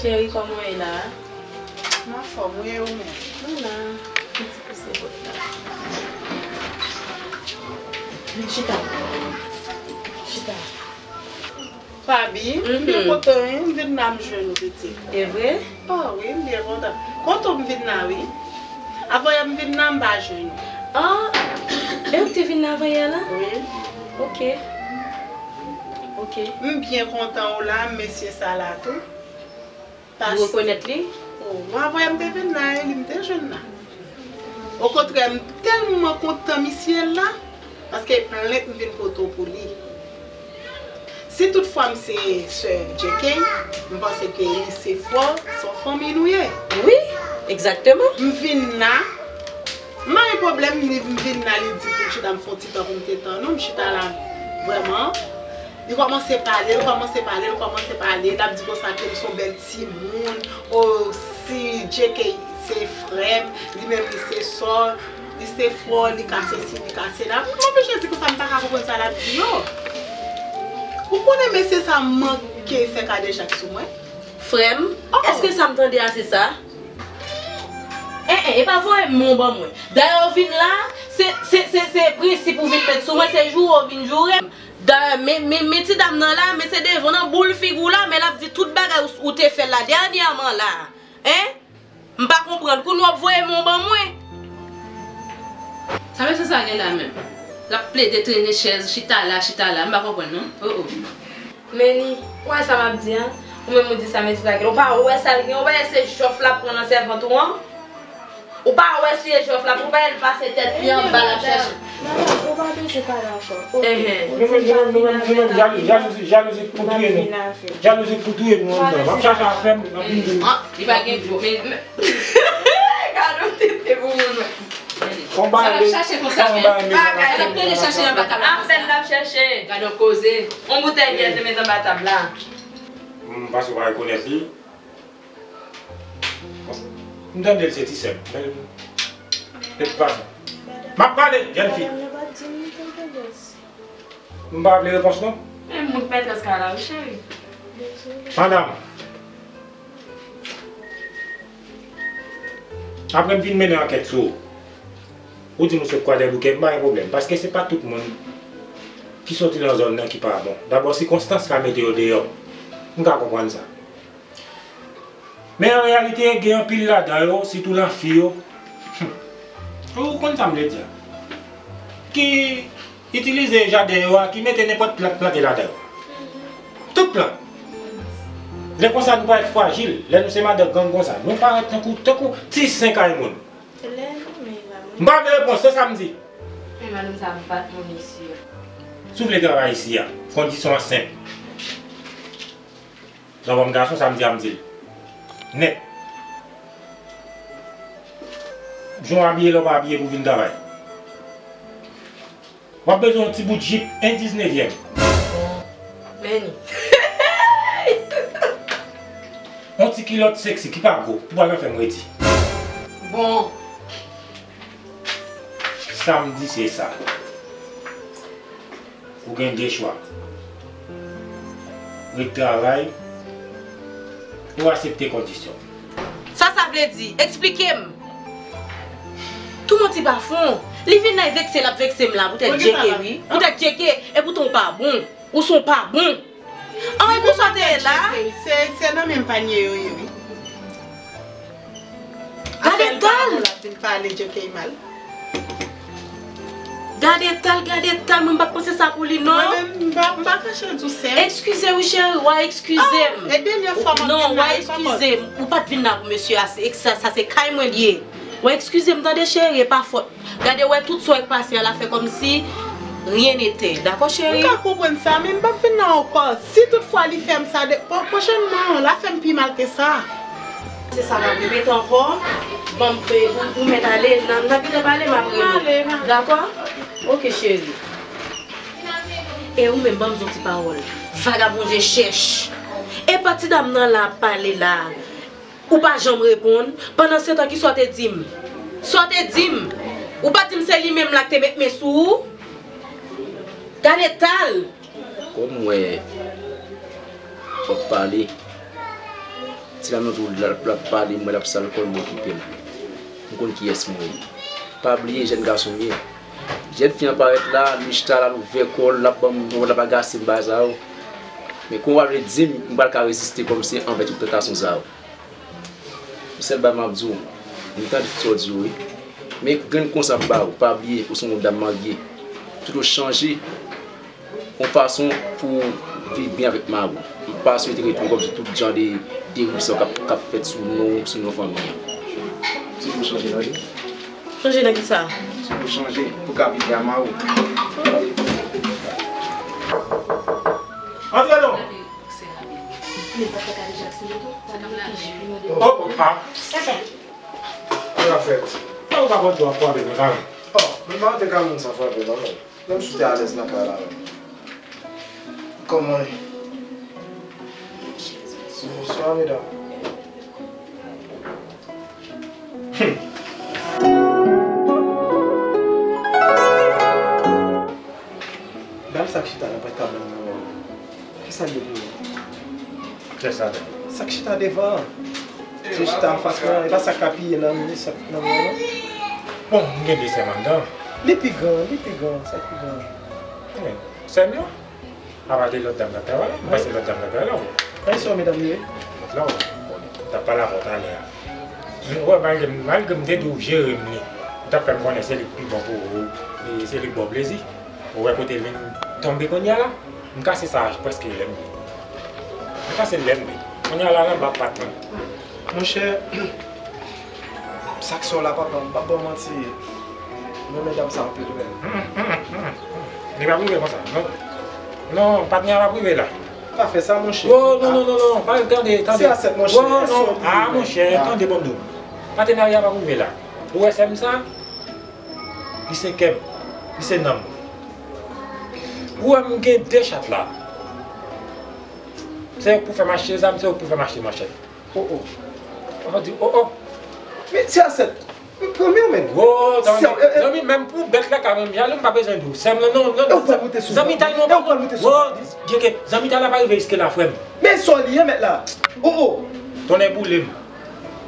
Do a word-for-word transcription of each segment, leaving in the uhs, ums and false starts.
Cheri, kòman w ye la? M anfòm, wi, e ou menm? Mwen la, yon ti pouse vant la. Vin chita. Chita. Faby, m byen kontan, wi, m vin la, m jwenn ou, pitit. E vre? Ah wi, m byen kontan. Kontan m vin la, wi. Avanyè m vin la, m pa jwenn ou. Ah, e ou k te vin la avanyè la? Wi. Ok. Ok. M byen kontan ou la, mesye sa la tou. Ou rekonèt li? Oh, mwen, avanyè m te vin la, e li m te jwenn la. Okontrè, m tèlman kontan misye la, paske e plent m vin pote w pou li. Si tout fwa m se sè J K, m panse ke li se frè w, se yon fanmi nou ye. Wi, egzakteman. M vin la, m pa gen pwoblèm, li, m vin la, li di pou chita m fè yon ti tan pou m te tann ou, m chita la, vrèman. Li kòmanse pale, li kòmanse pale, li kòmanse pale, l ap di konsa ke m se yon bèl timoun, o, si J K se frè m, li menm li se sè w, li se frè w, li ka sesi, li ka sela. M oblije di konsa, m pa ka konprann sa l ap di yo. Ou konnen mesye sa manke fè kadejak sou mwen? Frè m, oh, èske sa m tande a se sa? En, en, e pa voye m non ban mwen. Dayè w vin la, se, se, se, se prensip ou vin met sou mwen, se joure w vin joure m. Dayè, men, men, men ti dam nan la, men se devan nan boul figi w la, men l ap di tout bagay ou, ou te fè l la dènyèman la. En? M pa konprann. Kounye w ap voye m yon ban mwen. Sa mesye sa gen la menm? L ap plede trennen chèz, chita la, chita la. M pa konprann non. Oh, oh. Meni, ou wè sa m ap di an? Ou menm ou di sa mesye sa gen. Ou pa wè sa l gen? Ou pa wè se jòf l ap pran nan sèvant ou an? Ou pa wè si e jòf la pou bay l pase tèt li anba l ap chèche. Madanm, ou pa bezwen pale ankò. Oke. Enhen. Nou menm, nou menm, nou menm, nou menm, jalouzi, jalouzi pou touye nou. Jalouzi pou touye nou anndan. M ap chache afè m, m ap vin di nou. Li pa gen gwo, men, men. Gade yon tete pou moun, wè. Sa l ap chache konsa, men. Bagay, l ap plede chache anba tab la konsa. Afè l ap chache. Gade yon koze. Yon boutèy byè te met anba tab la. M panse w pa rekonèt li. M tande l se ti sè m, men de tout fason. M ap pale, jèn fi. M pa vle repons non. Men moun pètès ka la wi cheri. Madanm. Apre m fin mennen ankèt sou ou. Ou di nou se Kwadèboukè, m pa gen pwoblèm. Paske se pa tout moun ki soti nan zòn nan ki pa bon. Dabò, sikonstans ka mete yo deyò. M ka konprann sa. Men an reyalite, gen anpil ladan yo, sitou lan fi yo. Ou konn sa m vle di a? Ki itilize jaden yo a, ki mete nenpòt plant plante ladan yo. Tout plant. Lè konsa nou parèt frajil, lè nou se madan gang konsa, nou parèt tankou, tankou ti sen kay moun. M pa vle repons, se sa m di. Men madanm sa bat mwen mesye. Si w vle travay isi a, kondisyon an senp. Lè w wè m gason, sa m di a m di l. Nèt. Jan w abiye lè w pa abiye pou vin travay. W ap bezwen yon ti bout jip en diznevyèm. Bon. Meni. Yon ti kilòt seksi ki pa gwo, pou pa nan fè m redi. Bon. Sa m di se sa. Ou gen de chwa. Ret travay, ou aksepte kondisyon. Sa sa vle di? Eksplike m. Tou manti pa fon. Li vin la, vekse, l ap vekse m la. Poutèt J K, wi. Poutèt J K, epoutan ou pa bon. Ou se yon pa bon. Ann, pou sa w te ye la. Se, se nan menm panye yo ye, wi. Gade tal. Vin pale J K mal. Gade tal, gade tal, mwen m pa t panse sa pou li non. Mwen menm, m pa, m pa kache l di w sè. Eskize wi cheri, w a eskize m. Ah, e dènyè fwa m ap vin la, e kòman? Non, w a eskize m. Ou pa t vin la pou mesye a, se, sa, sa se kay mwen li ye. W a eskize m tande cheri, e pa fòt. Gade, wè tout sa w wè k pase a, l a fè kòmsi rien n'était. Dakò, cheri? M ka konprann sa, men m p ap vin la ankò. Si toutfwa li fè m sa, de, pwo-, pwochènman, l a fè m pi mal ke sa. Se sa m ap repete ankò. Ban m, e, ou, ou mèt ale, n a, n a gentan pale, m ap rele w. Dakò? Oke, cheri. E ou menm, ban m di w ti pawòl. Vagabon je chèch. E pa ti dam nan la ap pale la. Ou pa janm reponn. Pandan se tan, kisa w te di m? Sa w te di m? Ou pa di m se li menm la k te met men sou ou? Gade tal! Kòm m wè w ap pale, Si la nan tou l ap pale, mwen l ap sal kò l, mwen kite l. M konn kiyès mwen ye. Pa bliye jèn gason m ye. Jèn fi an parèt la, li chita la, l ouvè kò l, l ap ban m, l ap agase m bagay sa yo. Men kòman w ap vle di m, m pral ka reziste kòmsi anvè tout tantasyon sa yo. Yon sèl bagay m ap di w, m tande tout sa w di yo wi. Men grenn konsèy m ba ou, pa bliye ou se yon dam marye. Tout ou chanje yon fason pou w viv byen avèk mari w. M pa swete retounen kòmsi tout jan de deriv sa yo k ap, k ap fèt sou non, sou non fanmi an. Se pou w chanje nan li. Chanje nan ki sa? Se pou w chanje, pou w ka viv byen ak mari w. Antre non! Oh, oh, ah. Sa k ap fèt? Sa ou pa konn dwa frape nan kay? Oh, men m pa te ka moun san frape non, men. Menm si w te alèz nan kay la menm. Kòman? Bonswa, medam. Dam sa k chita nan pwent tab la nan wè w. Kisa l ye pou ou? Kiyès sa menm? Sa k chita devan an. Ti chita anfas mwen an, e pa sa k apiye nan mi, sa k nan mi an non. Bon, m gen de sè m anndan. Li pi gran, li pi gran, sa k pi gran. Sè m yo? Apa de lòt dam k ap travay la? M panse lòt dam k ap travay la, wi. Nan istwa medam yo ye? Lòt la, wi. Bon, m t ap pale avè w talè a. Ou wè, malgre, malgre m te di w jere m li, ou t ap fè m konnen se li k pi bon pou ou, e se li k ba w plezi. Ou wè kote l vin tonbe kounye a la? M kase sa prèske lè m vle. M kase l lè m vle. Kounye a la, l anba pat mwen. Monchè, sa k sou la, papa, m p ap ba w manti. M renmen dam sa anpil, men. Li p ap rive konsa. Non, non, patnè a p ap rive la. Pa fè sa, monchè. Oh, non, non, non, non, pa tande, tande. Se asèt, monchè. Oh, non, ah, monchè, tande, ban m di w. Patenarya p ap rive la. Ou wè sè m sa? Li se kè m, li se nanm. Ou wè m gen de chat la. Se yo k pou fè m achte zam, se yo k pou fè m achte manchèt. Oh, oh. Ou di, oh, oh. Men ti asèt, m pran men w menm. Oh, zanmi, zanmi, menm pou bèt la ka menm jalou, m pa bezwen di w. Sè m lan, non, non, non. Zanmi tay non, non. Oh, zanmi tay la pa rive jiske la, frè m. Men sa w li ye, mèt la. Oh, oh. Tonnè boule m.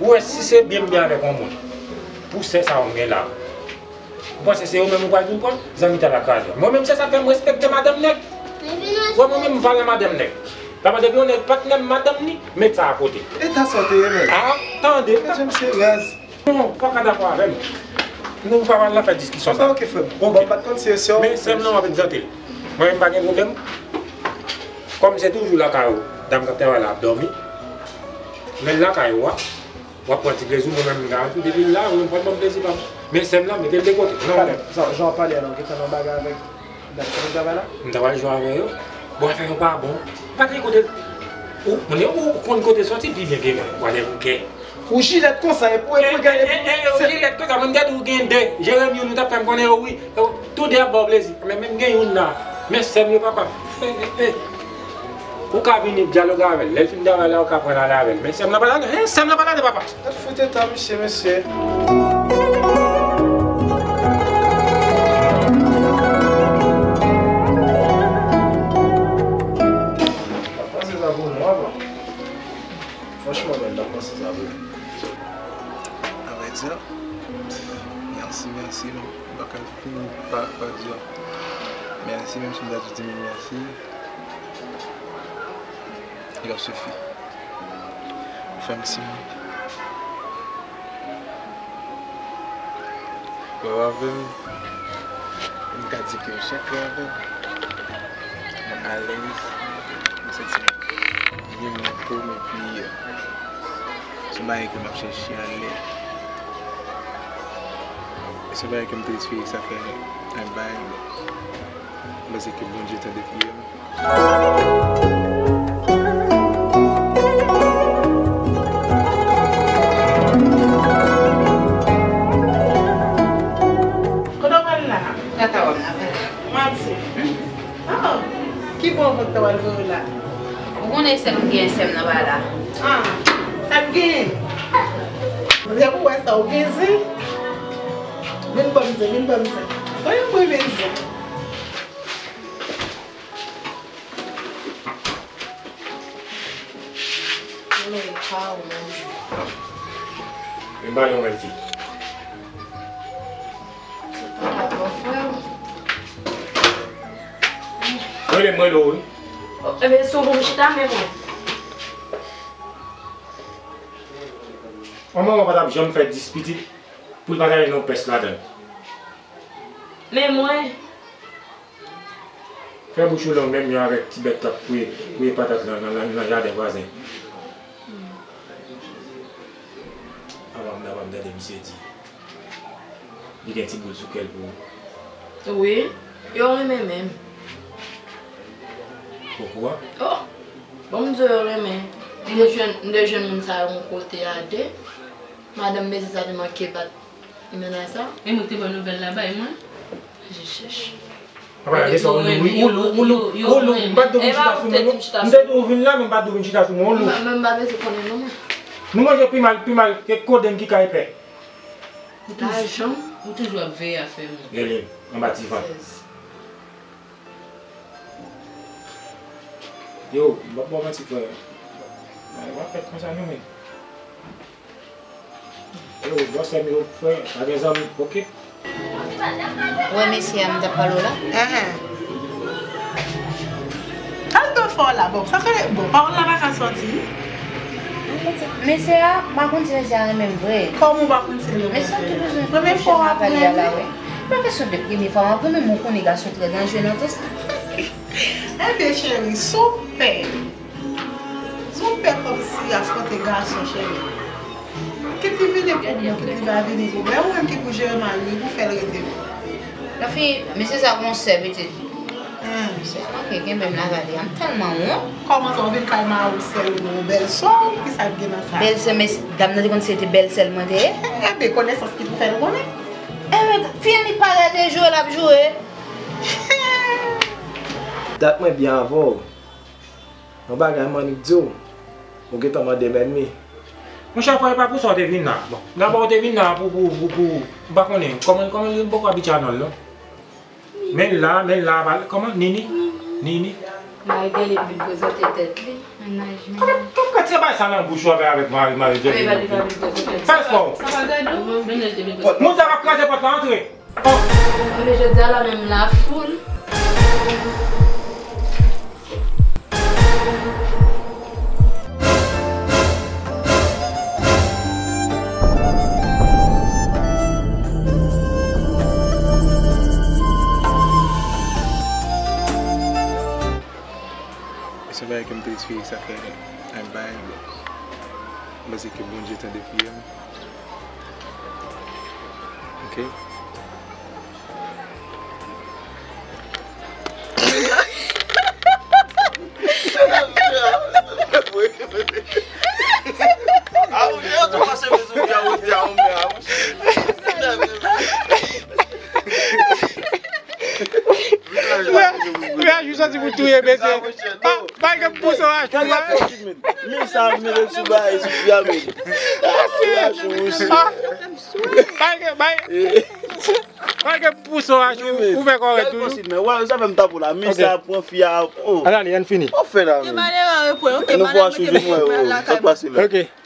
Ou wè, si se byen m byen avèk yon moun, pou sè sa yo m gen la, ou panse se yo menm ou pral vin pran? Zanmi tay la kraze. Mwen menm, se sa k fè m respekte madanm nèg. Ou wè, mwen menm, m pa nan madanm nèg. Sa vle di yon nèg patnè m, madanm ni, met sa akote. E ta sa w te ye menm? Ah, tande. Mesye, misye raz. Non, ou pa ka dakò avè m. Nou pa pral nan fè diskisyon sa. Ok, frè m. Ok. Bon, m pa t konn si se sè w. Men sè m nan, w ap egzante l. Mwen menm, m pa gen pwoblèm. Kòm se toujou lakay ou, dam k ap travay la ap dòmi. Men l lakay ou a, w ap pran ti plezi w, mwen menm m garanti w depi l la, mwen pral ban m plezi pa m. Men sè m nan, mete l de kote. Non. Talè, sa, jan w pale a la, w gentan nan bagay avèk dam k ap travay la? M ta pral jwe avè yo. Bon, afè yo pa bon. Pa gen kote. Ou, ou konn kote soti pi byen ke mwen, w a de bouke. Ou jilèt konsa, e pou, e pou gade. E, e, e, ou jilèt konsa, mwen m gade ou gen de. Jeremi, youn ou t ap fè m konnen yo, wi. Yo, tou de ap ba w plezi. Men, men m gen youn la. Men sè m yo, papa. E, e, e. Ou ka vini dyaloge avè l. Lè l fin travay la, ou ka pran l ale avè l. Men sè m nan pa ladan. Hein, sè m nan pa ladan, papa. Tèt fout eta, misye, mesye. Franchman, men, m ap panse sa vre. Avrèdi, mèsi, mèsi, non. M pa ka fini pa, pa di w mèsi, menm si m ta di mil mèsi, li p ap sifi. Ou fè m timoun. Lè w avè m, m ka di ke chak lè w avè m, mwen alèz, m santi m byen nan po m, epi, euh, se yon bagay ke m ap chèche anlè. E se yon bagay ke m te espere sa fè yon bagay, men m panse ke Bondye tande priyè m. Kote w pral la? Tata w ap. Manti. Oh, ki bon vant w al voye w la? Ou konnen sè m gen, sè m nan pa la. Ah, sa k genyen? Lè pou wè sa, ou gen zen? Vin ban m zen, vin ban m zen. Mwen, mwen renmen zen. Pa ou menm. Men ba yon wè ti. Se pa la bon frè. Mwen le mwen lo wi. Ebyen si w pou m chita men mwen. Manman w pa t ap janm fè dis pitit pou l pa ta gen yon pès ladan l. Men mwen. Fè bouch ou long menm jan avèk ti bèt k ap kouye, kouye patat nan, nan, nan, nan jaden vwazen. Apa m ta pa m tande misye di li gen ti boul sou kè l pou ou. Wi, yo renmen menm. Ou okouran? Oh! Bon, m di w yo renmen. M te jwenn, m te jwenn moun sa yo yon kote a de. Madanm mesye sa te manke bat. Li mennaj sa? E mwen te ban nouvèl la bay mwen. Je chèch. Apa, gade sa, ou lou, ou lou, ou lou, ou lou. M pa t di w vin chita sou mwen, non. M te di w vin la, men m pa t di w vin chita sou mwen, ou lou. Mwen, mwen pa bezwen konnen non mwen. Nou manje pi mal, pi mal ke kodenn ki kay pè. Ou toujou, ou toujou ap veye afè moun. Gade, anba ti vant. Yo, m p ap ba w manti, frè. Bagay pa fèt konsa non, men. Yo, bòs m yo, frè, pa gen zanmi, oke? Ou wè mesye a m t ap pale w la? Enhen. Sa l t ap fè w la, bon, sa fè, bon, pawòl la pa ka sòti. Mesye a, m pa konn si mesye a renmen m vre. Kòman w pa konn si l renmen w vre? Mesye a te bezwen premye fwa w ap renmen. M pa kesyon de premye fwa m ap renmen, men w konnen gason trè danjere nan tan sa. Ebyen, cheri, si w pè, si w pè kòmsi afwonte gason, cheri, kit li vini pou ou, kit li pa vini pou ou. Men ou menm ki pou jere mari w, pou fè l rete. Lafi, mesye sa gon sè pitit. Hmm. Sè, ok, gen menm lakay li a. M tèlman wont. Kòman sa, w vin kay mari w sèl ou, bèl sè w, kisa k gen nan sa? Bèl sè, men dam nan te konn si se te bèl sè l mwen te ye. Ebyen, konesans ki pou fè l konnen. Ebyen, fi an li parèt e joure l ap joure. Dat mwen byen avè w. Yon bagay m annik di w, ou gentan mande m ènmi. Monchè, frè, e pa pou sa w te vin la. Bon, dabò w te vin la pou, pou, pou, pou, m pa konnen, kòman, kòman li, m poko abitye a non l, non. Men l la, men l la, pa, kòman, Nini? Nini? Malgre li vin prezante tèt li, mennaj men. Kòman, kòman, kòman se bagay sa nan bouch ou avè, avèk mari, mari, mari, mari. Fè espò. Sa pa gade w. Moun sa p ap kraze pòt la, antre. Oh! Ebyen, jodi a la menm la foul. E se bagay ke m te espere sa fè an bay. M panse ke Bondye tande priyè m. Ok. Reaji soti pou touye mesye. Pa, pa gen pou sa. Gade pòs li, men. Men sa, men sou bay, sou fia, men. Ah, se. Ah. Bay, bay. Bay gen pou sa, ou fè kòrèk toujou. Gade pòs li, men. Wè, sa fè m tape w la. Men sa pran fia. Oh. Al ale, ann fini. Ou fè la, men. Te malere repwen, ok, nou fwa sou joun mwen, oh. Sa pase la. Ok.